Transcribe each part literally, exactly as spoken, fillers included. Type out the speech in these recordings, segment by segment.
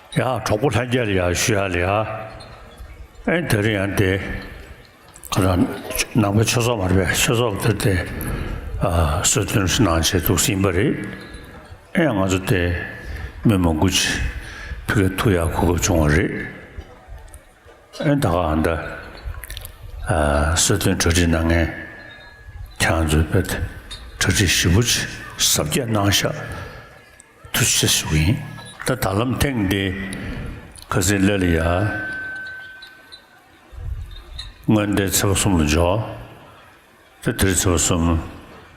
ཡ་གྲོགས་པོ་ལྷན་རྒྱས་ལ་ཡ་ཞུ་ཡ་ལ་ཡ། ཨེ་དེ་རིང་ཡང་དེ་ག་ད་ནང་པའི་ཆོས་ཚོགས་མ་རེད་པས། ཆོས་ཚོགས་དེར་དེ་ཨ་གསོལ་སྟོན་གནང་བྱས་འདུག་ཟིན་པ་རེད། ཨེ་ང་ཚོ་དེ་མི་མང་པོ་ཅིག་ཕ་གིར་ཐུག་ཡ་གོ་སྐབས་བྱུང་བ་རེད། ཨེ་ད་ག་ཨ་ད་ཨ་གསོལ་སྟོན་གྲ་སྒྲིག་གནང་མཁན་ཁྱེད་རང་ཚོའི་དཔེ་གྲ་སྒྲིག་ཞིབ་པོ་ཅིག་གཟབ་རྒྱས་གནང་ཤག་ཐུགས་རྗེ་ཆེ་ཞུ་གི་ཡིན། ད་ད་ལམ་ཐེངས་འདི་ཁ་སང་སླེབས་ལ་ཡ། སྔོན་དེ་ཚེས་པ་གསུམ་ལ་འབྱོར། ད་དེ་རིང་ཚེས་པ་གསུམ་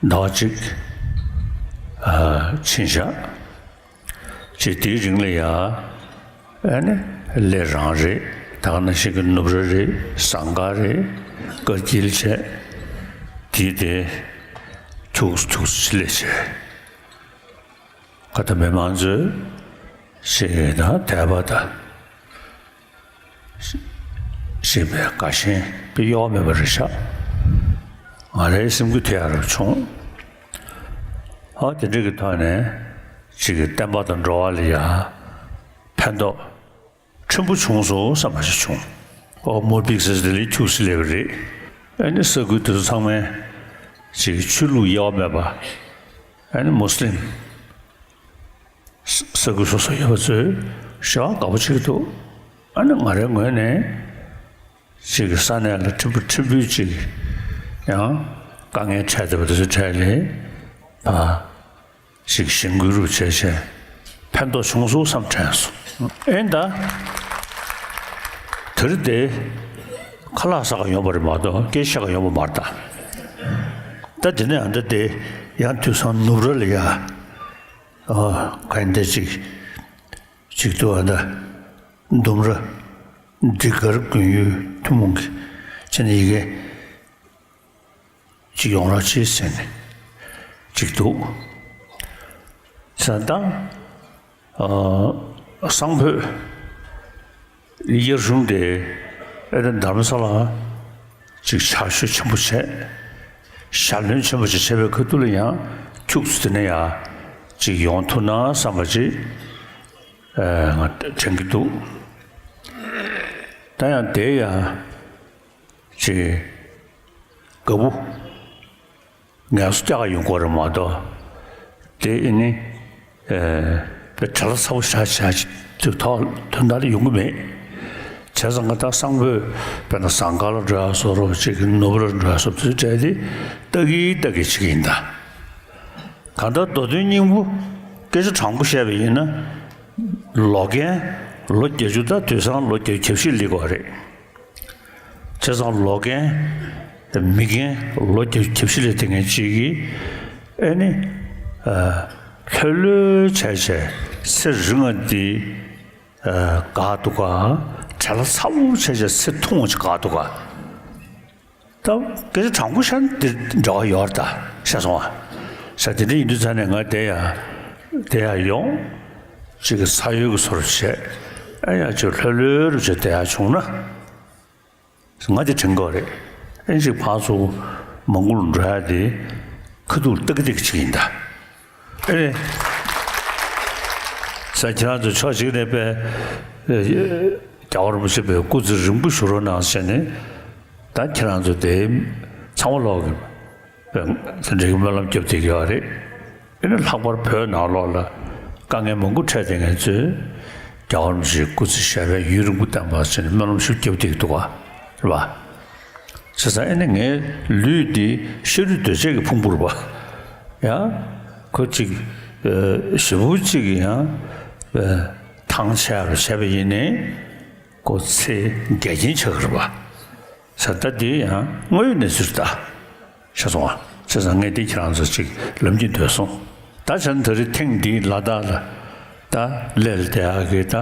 ཟླ་བ་གཅིག་ཨ་ཕྱིན་བཞག་ཅེས་དེའི་རིང་ལ་ཡ། ཨ་ནི་སླེ་རང་རེད། ད་ག་ནང་བཞིན་གྱི་ནུབ་ར་རེད། ཟངས་དཀར་རེད། དཀར་སྐྱིལ་བྱས། དེའི་དེ་ཁྱུག་ཁྱུག་ཅིག་སླེ་བྱས། ཁ་ད་མི་མང་ཚོས་ཞེས་དང་དད་པ་དང་ཞེས་པའི་དགའ་ཞེན་པའི་གཡོ་བ་མེད་པ་རེད་ཤག་ང་རའི་སེམས་འགུལ་ཐེབས་ཡ་རབ་བྱུང་། ཨ་དེ་འདྲ་གི་ཐོག་ནས་ཅིག་གི་བསྟན་པ་དང་འགྲོ་བ་ལ་ཡ་ཕན་ཐོགས་ཕྲན་བུ་བྱུང་སོང་བསམ་པ་ཞིག་བྱུང་། ཨོ་མོ་པིག་ཟེར་དེ་ལས་ཁྱུག་སེ་སླེབས་པ་རེད། ཨ་ནི་ས་ཁུལ་དེ་ཚོ་ཚང་མས་ཅིག་ཆོས་ལུགས་དབྱེ་བ་མེད་པ། ཨ་ནི་མུ་སི་ལིམ། ས་ས་ཁུལ་སོ་སོ་ཡོད་པ་ཚོས་ཞེ་དྲག་དགའ་པོ་བྱེད་ཀྱི་འདུག་ཨ་ནི་ང་རའི་ངོས་ནས་ཅིག་གི་ས་གནས་ལ་ཕྲན་བུ་ཕྲན་བུ་ཅིག་ཡང་དཀའ་ངལ་འཕྲད་བསྡད་པ་དེ་ཚོའི་གྲས་ལས་ཨ་ཅིག་གཞན་སྐུལ་རུ་བྱས་བྱས་ཕན་ཐོགས་བྱུང་སོང་བསམ་དྲན་སོང་། ཨེ་ད་དེ་རིང་དེ་ཁ་ལག་ཟ་ག་ཡོང་པ་རེད་མ་གཏོགས་སྐད་ཆ་བཤད་ག་ཡོང་པ་མ་རེད་ད། ད་དེ་ནས་ཨ་ད་དེ་ཡང་དུས་སང་ནུབ་ར་ལ་ཡ། ཨ་ག་ཡིན་དེ་ཅིག་ཅིག་ཏུ་ཨ་ད་ལྡུམ་ར་འབྲི་གར་དགོན་ཡུལ་ཐུན་མོང་གི་ཅི་ནས་ཡི་གེ་ཅིག་ཡོང་རོགས་བྱེད་ཟེར་ནས་ཅིག་འདུག་ས་དང་ཨ་སང་ཕོད། དབྱར་གཞུང་དེ་ཨེ་ད་དྷ་རམ་ས་ལ་ཅིག་ཕྱག་ཤུལ་ཆེན་པོ་བྱས། ཞལ་འདོན་ཆེན་པོ་ཅིག་བྱས་པའི་ཁ་ཐུག་ལ་ཡང་ཁྱུག་ཙམ་དེ་ནས་ཡང་ཅིག་ཡོང་ཐུབ་ན་བསམ་པ་ཅིག་ཨ་ང་དྲན་གྱི་འདུག་ད་ཡང་དེ་ཡང་ཅིག་དགའ་པོ། ངལ་གསོ་རྒྱག་ག་ཡོང་དགོས་རེད་མ་གཏོགས། དེ་ཨེ་ནི། ཨེ་དཔེ་བྲེལ་བ་ཚ་པོ་བཞག་བཞག་ཅིག་ཐོག་དོན་དག་ལ་ཡོང་གི་མེད། བྱས་ཙང་ང་ད་སང་ཕོད་དཔེར་ན་ཟངས་དཀར་ལ་འགྲོ་ཡ་བཟོ་འདྲ་ཅིག་ནུབ་ར་འགྲོ་ཡ་བཟོ་འདྲ་ཅིག་དེ་ལྟ་གི་ལྟ་གི་བྱེད་ཀྱི་ཡིན་ད། གང་ལྟར་མདོ་དོན་སྙིང་པོ་སྐད་ཆ་དྲང་པོ་བཤད་པ་ཡིན་ན། ལོ་རྒན་ལོ་བརྒྱད་ཅུ་ད་དུས་སང་ལོ་བརྒྱད་ཅུ་གྱ་བཞི་སླེབས་ཀྱི་ཡོད་རེད། བྱས་ཙང་ལོ་རྒན་མི་རྒན་ལོ་བརྒྱད་ཅུ་གྱ་བཞི་ལ་དེ་ངས་གཅིག་གིས་ཨེ་ནི་ལྷོད་ལྷོད་བྱས་བྱས་ཚེ་རིང་བ་འདི་དགའ་འདུག་ག་བྲེལ་བ་ཚ་པོ་བྱས་བྱས་ཚེ་ཐུང་བ་ཅིག་དགའ་འདུག་ག་ད་སྐད་ཆ་དྲང་པོ་བཤད་ན་འདི་འབྲེལ་བ་ཡོད་རེད་ད་ཤེས་སོང་ཨ། ས་དེ་འདྲ་ཡིན་དུས་ཙང་ནས་ང་དེ་ཡ་དེ་ཡ་ཡོང་ཅིག་གི་ས་ཡོལ་གི་སོར་བྱས་ཨེ་ཡ་ཅིག་ལྷོད་ལྷོད་རུ་བྱས་དེ་ཡ་བྱུང་ན། ང་དེ་དྲན་གྱི་ཡོད་རེད། ཨེ་ཅིག་ཕར་ཚུར་མང་པོ་ལ་འགྲོ་ཡ་དེ་ཁ་ཐུག་ལ་ཏག་ཏག་ཅིག་ཡིན་ད། ཨེ་ས་ཁྱེད་རང་ཚོ་ཕྱོགས་གཅིག་ནས་པས་རྒྱལ་བ་རིན་པོ་ཆེ་པའི་སྐུ་ཚེ་རིང་པོ་བཞུགས་རོགས་གནང་ཟེར་ནས་ད་ཁྱེད་རང་ཚོ་དེ་ཚང་མ་ལོག་གི་དེ་འདྲའི་སྨོན་ལམ་རྒྱབ་བསྡད་ཀྱི་ཡོད་རེད། ཨེ་ནི་ལྷག་པར་བོད་ནང་ལོགས་ལ་དཀའ་ངལ་མང་པོ་འཕྲད་བསྡད་མཁན་ཚོས་རྒྱལ་བ་རིན་པོ་ཆེའི་སྐུ་ཚེ་ཞབས་པད་ཡུན་རིང་པོ་བརྟན་པ་ཟེར་ནས་སྨོན་ལམ་ཞིག་རྒྱབ་བསྡད་ཀྱི་འདུག་ག་རེད་པ། བྱས་ཙང་ཨེ་ནི་ངའི་ལུས་འདི་ཤ་རུས་གདོས་བཅས་ཀྱི་ཕུང་པོ་རེད་པ། ཡ། ཁོ་གཅིག་ཨ་ཞེ་པོ་གཅིག་ཡང་ཨ་ཐང་ཆད་རུ་བྱས་པ་ཡིན་ནའི་ཁོ་ཚེ་འགལ་རྐྱེན་ཆགས་ཀྱི་རེད་པ། ས་ད་འདི་ཡང་དངོས་ཡོད་གནས་ཚུལ་རེད་ད། ཤེས་སོང་ཨ། བྱས་ཙང་ངས་འདི་ཁྱེད་རང་ཚོ་གཅིག་ལབ་སྙིང་འདོད་སོང་། ད་བྱས་ན་ད་རེས་ཐེངས་འདིའི་ལ་དྭགས་ལ་ད་སླེབས་བསྡད་ཡག་གི་ད་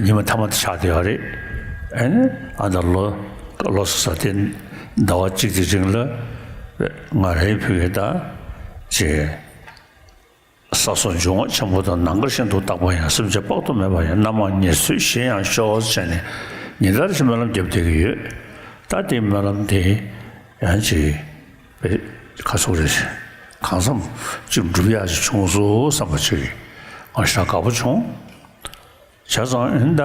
ཉི་མ་མཐའ་མ་དེ་ཆགས་བསྡད་ཡོད་རེད། ཨ་ནི་ཨ་ད་ལོ་ལོ་གསར་དེ་ཟླ་བ་གཅིག་དེ་རིང་ལ་ང་རའི་ཕ་གི་ད་ཅེས་ས་སོགས་འབྱུང་བ་ཆེན་པོ་དང་ནམ་མཁའ་བཞིན་དུ་རྟག་པ་ཡང་སེམས་ཅན་དཔག་ཏུ་མེད་པ་ཡང་རྣམ་མང་ཉེར་འཚོའི་གཞན་ཡང་ཤོག་ཟེར་ནས་ཉིན་ལྟར་གྱི་སྨོན་ལམ་བརྒྱབ་བསྡད་ཀྱི་ཡོད། ད་དེའི་སྨོན་ལམ་དེ་ཡང་ཅིག་པའི་ཁ་སོགས་རེ་གང་འཚམ་ཅིག་འགྲུབ་ཡག་ཅིག་བྱུང་སོང་བསམ་པ་ཅིག་ང་ཞེ་དྲག་དགའ་པོ་བྱུང་ བྱས་ཙང་ཨེ་ནི་ད་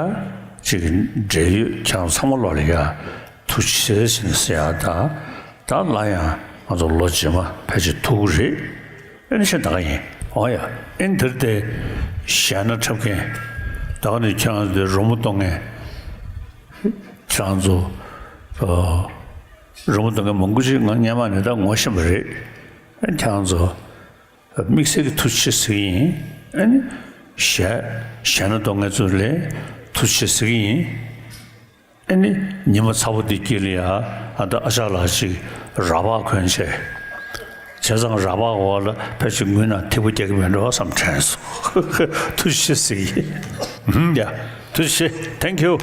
ཅིག་འབྲེལ་ཡོད་ཁྱེད་རང་ཚང་མ་ལོག་ལ་ཡ་ཐུགས་རྗེ་ཆེ་ཟེར་ནས་ཟེར་ཡ། ད་ད་སླར་ཡང་ང་ཚོ་ལོ་རྗེས་མ་ཕལ་ཆེར་ཐུག་གི་རེད། ཨེ་ནི་ཤ་ད་ག་ཡིན། འོ་ཡ། ཨེ་ནི་དེར་དེ་ཞལ་སྣ་འཁྲབ་མཁན་ད་ག་ནི་ཁྱེད་རང་ཚོ་རོལ་མོ་གཏོང་མཁན། ཁྱེད་རང་ཚོ་ཨ་རོལ་མོ་གཏོང་མཁན་མང་པོ་ཅིག་ང་སྔོན་མ་ནས་ད་ངོ་ཤེས་པ་རེད། ཨེ་ནི་ཁྱེད་རང་ཚོ་དམིགས་བསལ་གྱི་ཐུགས་རྗེ་ཆེ་ཟེར་གྱི་ཡིན། ཨ་ནི་ཞལ་ཞལ་སྣ་གཏོང་མཁན་ཚོ་ལ་ཐུགས་རྗེ་ཆེ་ཟེར་གྱི་ཡིན། ཨ་ནི་ཉི་མ་ཚ་པོ་འདི་དཀྱིལ་ལ་ཡ་ཨ་ད་ཨ་ཅག་ལགས་ཅིག་ར་ལྤགས་གོན་བྱས། བྱས་ཙང་ར་ལྤགས་འོག་ལ་ཕལ་ཆེར་ངུས་ན་ཐིགས་པ་རྒྱག་གི་མེད་འགྲོ་བསམ་དྲན་སོང་། ཐུགས་རྗེ་ཆེ་ཟེར་གྱི་ཡིན། ཧུམ། ཡ། ཐུགས་རྗེ་ཆེ། Thank you།